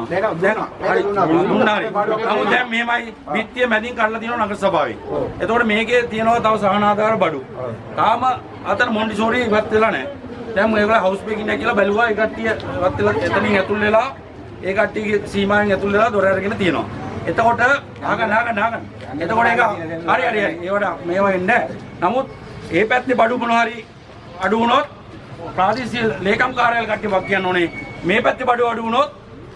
දැන් හරි දුන්නා හරි. නමුත් දැන් මෙහෙමයි බිත්තිය මැදින් කඩලා තියෙනවා නගර සභාවේ. එතකොට මේකේ තියෙනවා තව සහනාධාර බඩු. තාම අතන මොන්ටිසෝරි ඉවත් වෙලා නැහැ. දැන් මේගොල්ලෝ හවුස් බේකින් නෑ කියලා බැලුවා. ඒ කට්ටිය ඉවත් වෙලා එතනින් ඇතුල් වෙලා ඒ කට්ටියගේ සීමාවෙන් ඇතුල් වෙලා දොර අරගෙන තියෙනවා. එතකොට අහගන්න අහගන්න අහගන්න. එතකොට ඒක හරි හරි හරි. ඒවට මේවා එන්නේ නැහැ. නමුත් ඒ පැත්තේ බඩු මොනවා හරි අඩු වුණොත් ප්‍රාදේශීය ලේකම් කාර්යාලය කට්ටිය වක් කියන්න ඕනේ. මේ පැත්තේ බඩු අඩු වුණොත්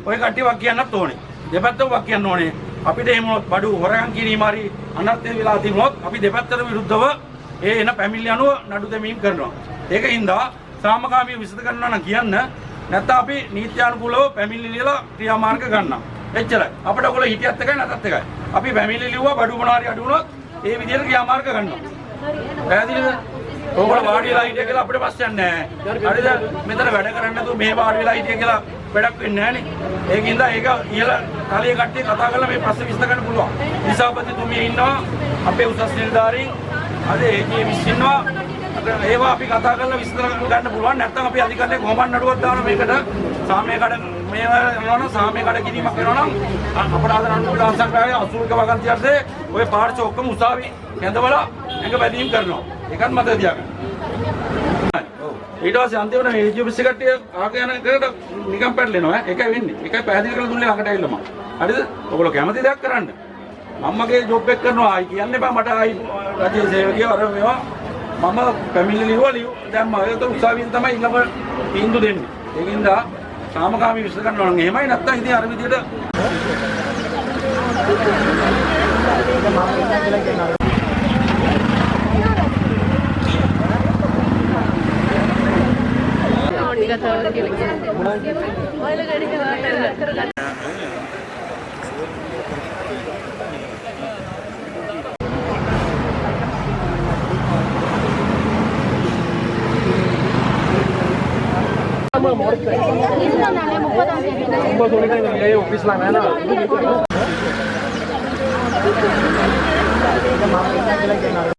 ඔය කට්ටිය වක් කියන්නත් ඕනේ. දෙපැත්තම වක් කියන්න ඕනේ. අපිට එහෙම වුණොත් බඩු හොරගම් කිරීම හරි අනර්ථ වෙලා තිබුණොත් අපි දෙපැත්තට විරුද්ධව ඒ එන පැමිණිලි අනුව නඩු දැමීම් කරනවා. ඒක හින්දා සාමකාමීව විසඳ ගන්නවා නම් කියන්න, නැත්නම් අපි නීත්‍යානුකූලව පැමිණිලි ලියලා ක්‍රියාමාර්ග ගන්නවා. එච්චරයි. අපිට ඔයගොල්ලෝ හිටියත් එකයි නැතත් එකයි. අපි පැමිණිලි ලිව්වා බඩු මොනවා හරි අඩු වුණොත් ඒ විදිහට ක්‍රියාමාර්ග ගන්නවා. පැහැදිලිද? ඕගොල්ලෝ වාඩි වෙලා හිටිය කියලා අපිට ප්‍රශ්නයක් නෑ. හරිද? මෙතන වැඩ කරන්නේ නැතුව මෙහෙ වාඩි වෙලා හිටිය කියලා වැඩක් වෙන්නේ නෑනේ. ඒකින්ද ඒක ඉහළ තලයේ කට්ටිය කතා කරලා මේ ප්‍රශ්න විසඳ ගන්න පුළුවන්. දිසාපතිතුමිය ඉන්නවා, අපේ උසස් නිලධාරීන්, අද ඒකේ විශ්ව ඉන්නවා. ඒවා අපි කතා කරලා විසඳ ගන්න පුළුවන්. නැත්නම් අපි අධිකරණයේ කොහොමද නඩුවක් දාන මේකට සාමය කඩ මේවා කරනවා නම් සාමය කඩ කිරීමක් වෙනවා නම් අපරාධ නඩු විලාසංග්‍රහයේ 81 වගන්ති යටතේ ඔය පාර්ශ්ව ඔක්කොම උසාවි ඇඳවලා ඇඟ බැඳීම් කරනවා. ඒකත් මතක තියාගන්න. ඊට පස්සේ අන්තිමට මේ ඒජී ඔෆිස් කට්ටිය ආක යන එකට නිකන් පැටලෙනවා ඈ. ඒකයි වෙන්නේ. ඒකයි පැහැදිලි කරලා දුන්නේ ළඟට ඇවිල්ලා මම. හරිද? ඔයගොල්ලෝ කැමති දෙයක් කරන්න. මම මගේ ජොබ් එක කරනවා. ආයි කියන්න එපා මට ආයි රජයේ සේවකයෝ අර මේවා. මම පැමිණිලි ලිව්වා ලිව් දැන් මම ඒක උසාවියෙන් තමයි ඊළඟ තීන්දුව දෙන්නේ. ඒකින්ද සාමකාමී විශ්ල කරනවා නම් එහෙමයි, නැත්තම් ඉතින් අර විදියට 30ஆம் தேதி.